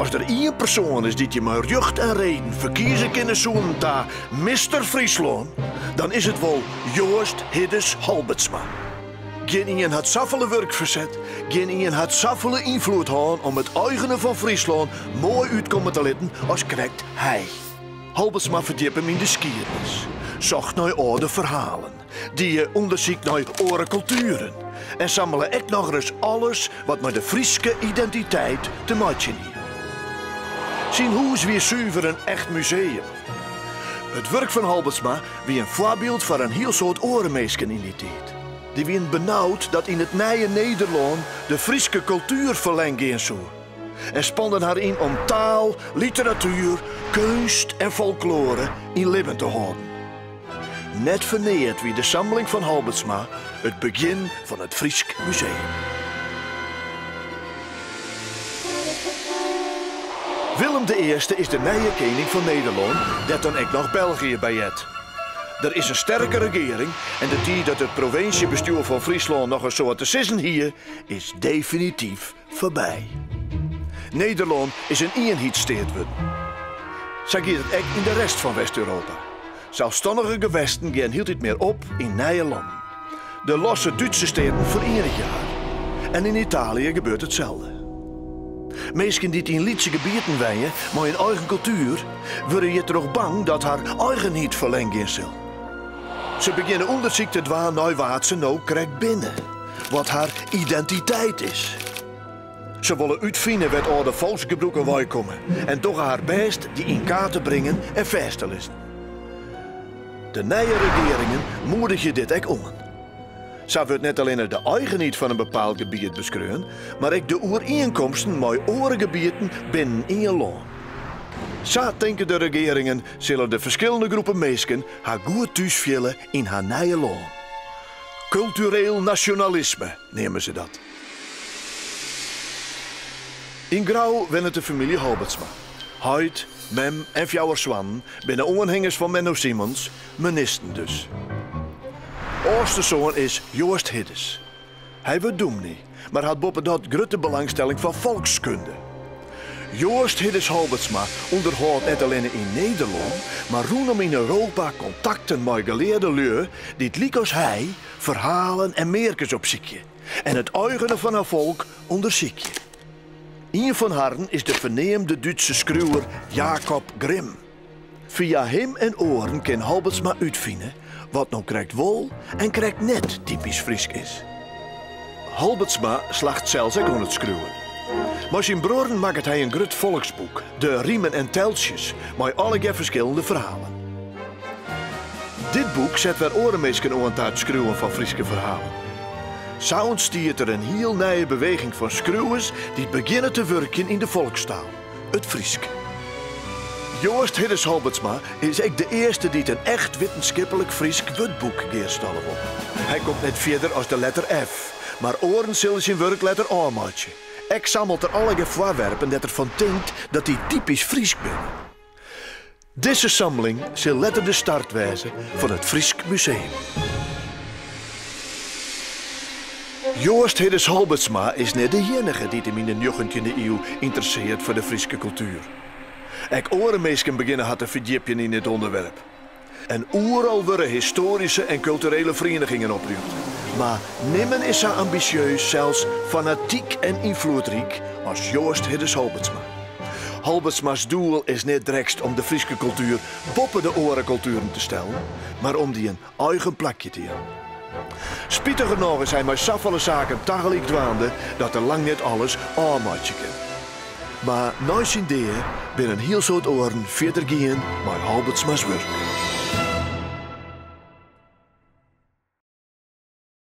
As der ien persoan is dy't je mei rjocht en reden ferkieze kinne soenen ta Mister Fryslân, dan is it wol Joast Hiddes Halbertsma. Gjinien hat safolle wurk ferset, gjinien hat safolle ynfloed hân om it eigene fan Fryslân moai útkomme te litten as krekt hy. Halbertsma ferdjippe him yn de skiednis, socht nei âlde ferhalen, die ûndersyk nei oare kultueren en sammele ek nochris alles wat mei de Fryske identiteit te meitsjen hie. Syn hûs wie suver in echt museum. It wurk fan Halbertsma wie in foarbyld foar in hiel soad oare minsken yn dy tiid. Dy wienen benaud dat yn it nije Nederlân de Fryske kultuer ferlern gean soe en spanden har yn om taal, literatuer, keunst en folkloare yn libben te hâlden. Net foar neat wie de samling fan Halbertsma it begjin fan it Frysk Museum. Willem de Earste is de nije kening fan Nederlân, dêr't dan ek noch België by heart. Der is in sterke regearing en de tiid dat it provinsjebestjoer fan Fryslân noch in soad te sizzen hie, is definityf foarby. Nederlân is in ienheidssteat wurden. Sa giet it ek yn de rest fan West-Europa. Selsstannige gewesten gean hieltyd mear op yn nije lannen. De losse Dútse steaten ferienigje har. En yn Italië gebeurt itselde. Minsken dy't yn lytse gebieten wenje mei in eigen kultuer, wurde hjirtroch bang dat har eigenheid ferlern gean sil. Se begjinne ûndersyk te dwaan nei wa't se no krekt binne, wat har identiteit is. Se wolle útfine wêr't âlde folksgebrûken weikomme en dogge har bêst dy yn kaart te bringen en fêst te lizzen. De nije regearingen moedigje dit ek oan. Sa wurdt net allinne de eigenheid fan in bepaald gebiet beskreaun, mar ek de oerienkomsten mei oare gebieten binnen ien lân. Sa tinke de regearingen sille de ferskillende groepen minsken har goed thús fiele yn har nije lân. Kultureel nasjonalisme neame se dat. Yn Grou wennet de famylje Halbertsma. Heit, mem en fjouwer soannen binne oanhingers fan Menno Simons, menisten dus. Âldste soan is Joast Hiddes. Hy wurdt dûmny, mar hat boppedat grutte belangstelling foar folkskunde. Joast Hiddes Halbertsma ûnderhâldt net allinne yn Nederlân, mar rûnom yn Europa kontakten mei gelearde lju dy't lykas hy ferhalen en mearkes opsykje en it eigene fan har folk ûndersykje. Ien fan harren is de ferneamde Dútse skriuwer Jacob Grimm. Fia him en oaren kin Halbertsma útfine wat no krekt wol en krekt net typysk Frysk is. Halbertsma slacht sels ek oan it skriuwen. Mei syn bruorren makket hy in grut folksboek, De Rimen en Teltsjes, mei allegear ferskillende ferhalen. Dit boek set wer oare minsken oan ta it skriuwen fan Fryske ferhalen. Sa ûntstiet der in hiel nije beweging fan skriuwers dy't begjinne te wurkjen yn de folkstaal, it Frysk. Joast Hiddes Halbertsma is ek de earste dy't in echt wittenskiplik Frysk wurdboek gearstalle wol. Hy komt net fierder as de letter F, mar oaren sille syn wurk letter ôfmeitsje. Ek sammelt er allegear foarwerpen dêr't er fan tinkt dat dy typysk Frysk binne. Dizze samling sil letter de start wêze fan it Frysk Museum. Joast Hiddes Halbertsma is net de iennige dy't him yn de njoggentjinde iuw ynteressearret foar de Fryske kultuer. Ek oare minsken begjinne har te ferdjipjen yn dit ûnderwerp. En oeral wurde histoaryske en kulturele ferienigingen oprjochte. Mar nimmen is sa ambisjeus, sels fanatyk en ynfloedryk as Joast Hiddes Halbertsma. Halbertsma's doel is net drekst om de Fryske kultuer boppe de oare kultueren te stellen, mar om dy in eigen plakje te jaan. Spitigernôch is hy mei safolle saken tagelyk dwaande dat er lang net alles ôfmeitsje kin. Mar nei syn dea binne in hiel soad oaren fierder gien mei Halbertsma's wurk.